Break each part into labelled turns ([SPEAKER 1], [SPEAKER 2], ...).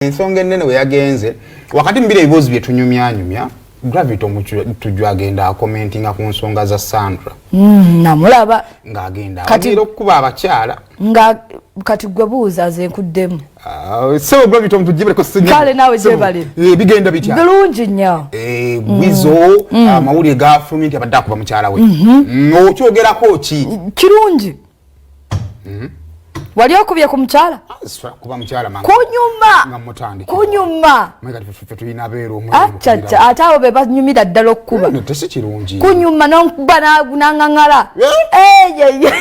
[SPEAKER 1] Ensonga ennene we yagenze wakati mubiro ebibuuzi bye tunyumyanyumya, Gravity Omutujju agenda acommentinga ku nsonga za Sandra.
[SPEAKER 2] Namulaba.
[SPEAKER 1] Ng'agenda awagira okukuba abakyala.
[SPEAKER 2] Nga kati gwe buuza, nze nkuddemu.
[SPEAKER 1] Ah, sebo Gravity Omutujju, baleko.
[SPEAKER 2] Kale naawe gyebale.
[SPEAKER 1] Bigenda bitya?
[SPEAKER 2] Bulungi nnyo.
[SPEAKER 1] Wizo amawulire gafulumye nti abadde akuba mukyala we. Okyogerako ki?
[SPEAKER 2] Kirungi. Wali okubye ku mukyala?
[SPEAKER 1] Kuba mukyala mangu.
[SPEAKER 2] Kunyuma.
[SPEAKER 1] Nga mutandika.
[SPEAKER 2] Kunyuma.
[SPEAKER 1] Maye kati ffe tulina abeeru.
[SPEAKER 2] Acaca, ate abo be banyumira ddala okukuba.
[SPEAKER 1] Tesi kirungi.
[SPEAKER 2] Kunyuma nonkuba naŋŋaŋala.
[SPEAKER 1] Eh?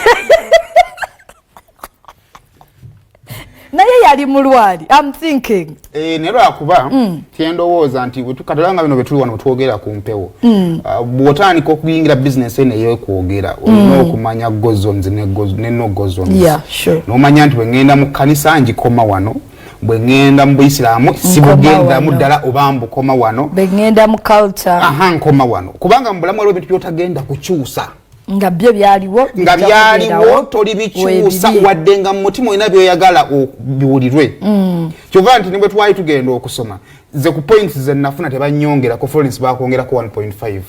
[SPEAKER 2] Naye yali mulwali, I'm thinking.
[SPEAKER 1] Eh, naye lwakuba kyendowooza nti katolanga nga bino betuli wano twogera ku mpewo. Ah, bw'otandika okuyingira bizinesi eno ey'okwogera, olina okumanya go zones ne no go zones. N'omanya nti bwe ŋŋenda mu kkanisa ngikoma wano, bwe ŋŋenda mu Buisiraamu sibugendamu
[SPEAKER 2] wano.
[SPEAKER 1] Ddala oba mbukoma wano.
[SPEAKER 2] Bwe ŋŋenda mu culture.
[SPEAKER 1] Aha, nkoma wano, kubanga mu bulamu waliwo ebintu by'otagenda kukyusa.
[SPEAKER 2] Nga byo byaliwo.
[SPEAKER 1] Nga
[SPEAKER 2] bijja
[SPEAKER 1] byaliwo,
[SPEAKER 2] kubeerawo,
[SPEAKER 1] toli bikyusa.
[SPEAKER 2] Weebiri.
[SPEAKER 1] Wadde nga mu mutima olina byoyagala biwulirwe. Kyova nti ne bwe twali tugenda okusoma, ze ku points ze nafuna tebanyongerako. Florence bakwongerako 1.5.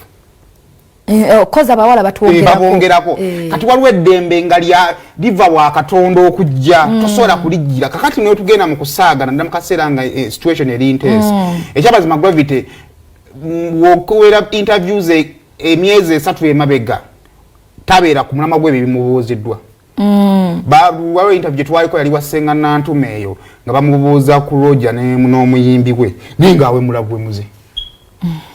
[SPEAKER 2] Eh, koza abawala batwongerako.
[SPEAKER 1] Babongerako. Kati waliwo eddembe nga lya liva wa Katonda okujja, tosobola kulijjira. Kakati niwe tugenda mu kusaagana ddala mu kaseera nga situation eri intense. Ekyabazima, Gravity wokuwera interviews emyezi 3 emabega tabeera ku mulamwa gw'ebyo ebimubuuziddwa. Waliwo interview gye twaliko, yali wasenga Nantume eyo, nga bamubuuza ku Roger n'omuyimbi we, naye ng'awemula buwemuzi,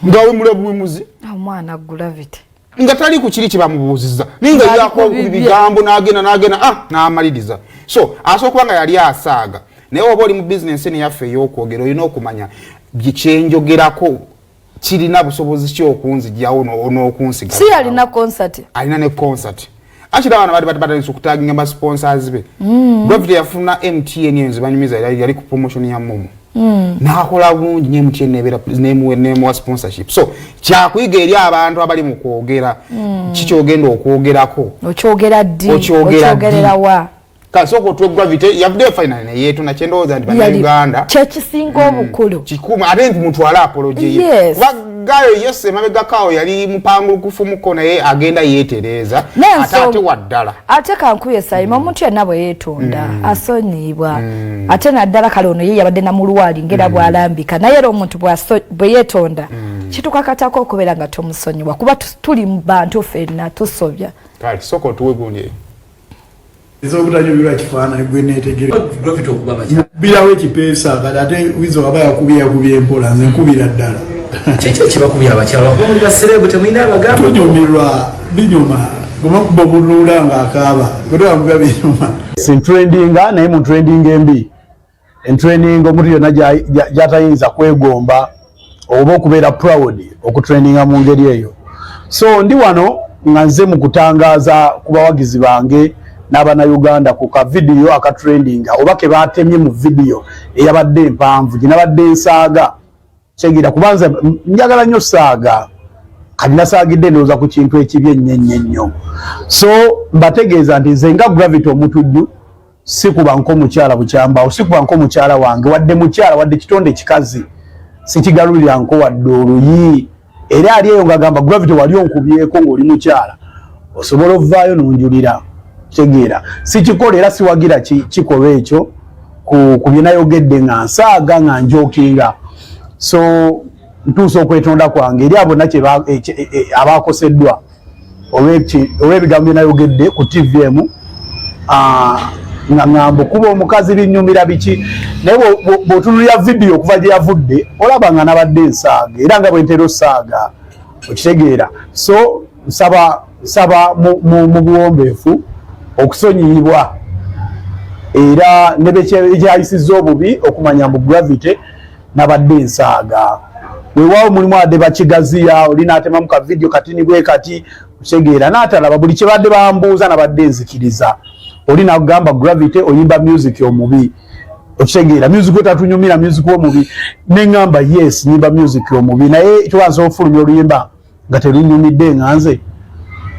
[SPEAKER 1] ng'awemula buwemuzi.
[SPEAKER 2] Omwana Gravity.
[SPEAKER 1] Nga tali ku kiri kyebamubuuzizza, naye nga
[SPEAKER 2] Ng'ali
[SPEAKER 1] yako
[SPEAKER 2] ku bibye.
[SPEAKER 1] Bigambo n'agenda n'agenda, ah, n'amaliriza. So asobola okuba nga yali asaaga, naye oba oli mu bizinensi eno yaffe ey'okwogera, olina okumanya kyenjogerako kirina busobozi ki okunzigyawo n'okunsiga.
[SPEAKER 2] Si yalina concert?
[SPEAKER 1] Alina ne concert. Akira abaana bali batandise okutaginga ba sponsors be. Gravity yafuna MTN eyo nzibanyumiza, yali ku promotion ya MoMo. N'akola bulungi ne MTN nebeera nemuwa sponsorship. So kyakuyiga eri abantu abali mu kwogera, kikyogenda okwogerako.
[SPEAKER 2] Okyogera ddi?
[SPEAKER 1] Okyogera ddi?
[SPEAKER 2] Okyogerera wa?
[SPEAKER 1] Kasooka otwe Gravity yavuddeyo finally neyeetona. Kyendowooza nti Bannayuganda
[SPEAKER 2] Kyekisinga obukulu.
[SPEAKER 1] Kikuma ate nti mutwale apology ye. Kuba gayo yes, emabegakaawo yali mupangulukufumuko, naye agenda yeetereeza ate ate waddala.
[SPEAKER 2] Ate kankuye Sayima, omuntu yenna bwe yeetonda asonyiibwa, ate naddala kale ono ye yabadde namulwali ngera bw'alambika, naye era omuntu bwe yeetonda kitukakatako okubeera nga tomusonyiwa, kuba tuli mu bantu, ffenna tusobya.
[SPEAKER 1] Kale sooka otuwe gundi eyo.
[SPEAKER 3] Ez'obutanyumirwa kifaananyi gwe neetegere.
[SPEAKER 4] Gravity okuba abakyala.
[SPEAKER 3] Birawo ekipeesa. Kati ate Wizo aba yakubye, yakubye empola, nze nkubira ddala.
[SPEAKER 4] Kiki ekibakubya abakyala? Kuba muli ba celeb, temulina abagamba.
[SPEAKER 3] Tunyumirwa, binyuma gwebakuba obunuula ng'akaaba gwetebakuba, binyuma.
[SPEAKER 5] Sintrendinga, naye mu trending embi, entrending omuntu yonna gy'atayinza kwegomba oba okubeera proud okutrendinga mu ngeri eyo. So ndi wano nga nze mu kutangaaza ku bawagizi bange n'Abannayuganda ku ka vidiyo akatrendinga oba ke batemye mu vidiyo eyabadde empanvu gye nabadde nsaaga. Kyegira kubanza njagala nnyo saaga, kati nasaagidde ndowooza ku kintu ekibi ennyo ennyo ennyo. So mbategeeza nti nze nga Gravity Omutujju sikuba nko mukyala bukyambaawo, sikuba nko mukyala wange, wadde mukyala, wadde kitonde kikazi, sikigalulira nko wadde oluyi. Era ali eyo ng'agamba Gravity wali onkubyeko ng'oli mukyala, osobola ovaayo n'onjulira. Kitegeera sikikola era siwagira kikolwa ekyo ku bye nayogedde nga nsaaga, nga njokinga. So ntuusa okwetonda kwange eri abo bonna abakoseddwa olw'ebigambo bye nayogedde ku TV emu, nga ŋŋamba okuba omukazi binyumira biki. Naye bw'otunulira vidiyo okuva gye yavudde, olaba nga nabadde nsaaga era nga bwe ntera osaaga, okitegeera. So nsaba mu buwombeefu okusonyiyibwa, era ne bekyayisizza obubi okumanya mbu Gravity nabadde nsaaga. Weewaawo mulimu adde bakigaziya, oli n'atemamu ka vidiyo katini bwe kati, okitegeera, n'atalaba buli kye badde bambuuza. Nabadde nzikiriza oli nagamba Gravity oyimba music omubi, okitegeera, music otatunyumira, music omubi. Neŋŋamba yes, nyimba music omubi, naye tubanza ofulumya oluyimba nga terunyumidde nga nze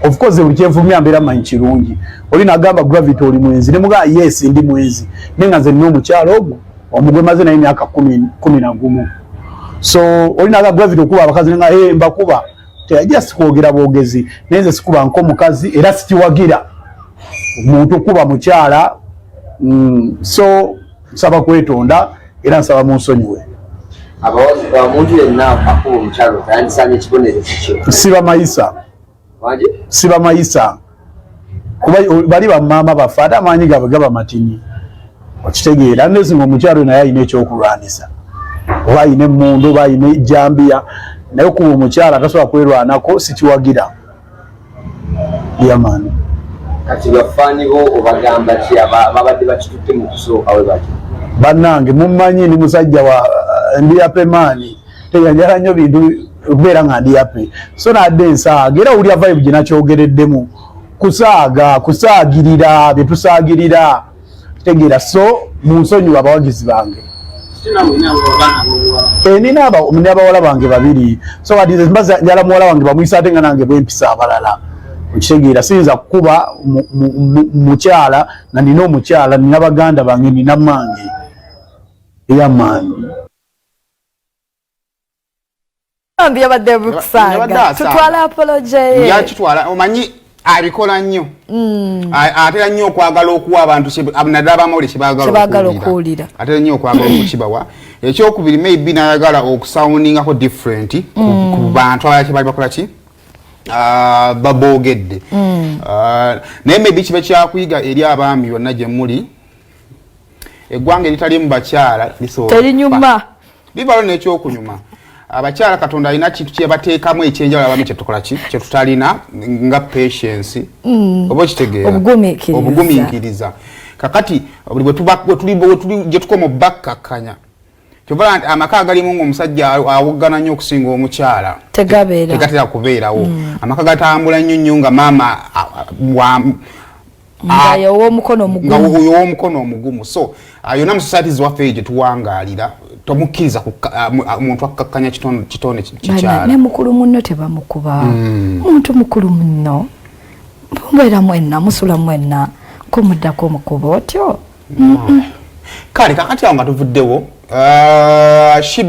[SPEAKER 5] of course buli kyenfulumya mbeera manyi kirungi. Oli nagamba Gravity oli mwenzi, nemugamba yes, ndi mwenzi, naye nga nze nina omukyalo ogwo. Omugwe maze naye emyaka 11. So olinaga Gravity okuba abakazi nga, hey, mbakuba, just kwogera bwogezi, naye nze sikuba nkomukazi era sikiwagira omuntu kuba mukyala. So nsaba kwetonda era nsaba munsonyiwe.
[SPEAKER 6] Omuntu yenna akuba omukyalo tayandisanga ekibonerezo kyo?
[SPEAKER 5] Siba mayisa.
[SPEAKER 6] Wanje?
[SPEAKER 5] Siba mayisa, kuba bali bamaama baffe, ate amaanyi gaabwe gaba matini, okitegeera? Nesinga omukyalo naye alina ekyokulwanisa, oba alina emmundu oba alina ejjambiya, naye okuba omukyala atasobola kwerwanako sikiwagira. Yamaani.
[SPEAKER 6] Kati bafaani bo obagamba ki babadde bakitutte mu kusooka we bati?
[SPEAKER 5] Bannange, mummanyi ndi musajja wa ndi happy man, teyanjala nnyo bintu okubeera nga ndi happy, so nadde ensaaga era owulira vibe gye nakyogereddemu, kusaaga, kusaagirira bye tusaagirira, tegeera? So munsonyiwa abawagizi bange. Eh, nina abawala bange babiri, so kati nze mba njala muwala wange bamuyisa ate nga nange bwempisa abalala, okitegeera? Siyinza kukuba mukyala nga nina omukyala, nina baganda bange, nina mange eyamaanyi.
[SPEAKER 2] Bambi yabadde
[SPEAKER 1] Yabadde
[SPEAKER 2] bukusaaga.
[SPEAKER 1] asaaga.
[SPEAKER 2] Tutwala apology ye.
[SPEAKER 1] Yakitwala, omanyi abikola nnyo. Atera nnyo okwagala okuwa abantu naddala abamawulire
[SPEAKER 2] Kyebaagala
[SPEAKER 1] kyebaagala
[SPEAKER 2] okuwulira.
[SPEAKER 1] Atera nnyo okwagala okukibawa. Ekyokubiri, maybe nayagala okusoundingako different ku bantu abalala kyebali bakola ki. Ah, baboogedde. Ah, naye maybe kiba kyakuyiga eri abaami yonna gye muli, eggwanga eritalimu bakyala lisobola
[SPEAKER 2] Terinyuma.
[SPEAKER 1] okufa. Bivalo n'ekyokunyuma, abakyala Katonda alina kintu kyebateekamu ekyenjawulo abaami kyetukola ki kyetutalina, nga patience, oba okitegeera?
[SPEAKER 2] Obugumiikiriza.
[SPEAKER 1] Obugumiikiriza. Kakati buli bwe tuli gye tukoma obbakkakkanya, kyova nti amaka agalimu ngaomusajja awoggana nnyo okusinga omukyala
[SPEAKER 2] Tegabeera.
[SPEAKER 1] Tegatera kubeerawo. Amaka gatambula nnyo nnyo nga maama
[SPEAKER 2] Nga yow'omukono
[SPEAKER 1] nga
[SPEAKER 2] omugumu.
[SPEAKER 1] oyo ow'omukono omugumu. So yonna mu societies waffe eyo gye tuwangaalira, tomukkiriza omuntu akkakkanya kitone
[SPEAKER 2] Bana,
[SPEAKER 1] kikyala.
[SPEAKER 2] Ne mukulu munno tebamukuba. Muntu mukulu munno, mubeera mwenna, musula mwenna, komuddako omukuba otyo.
[SPEAKER 1] Kale kakati awo nga tuvuddewo, Shiba.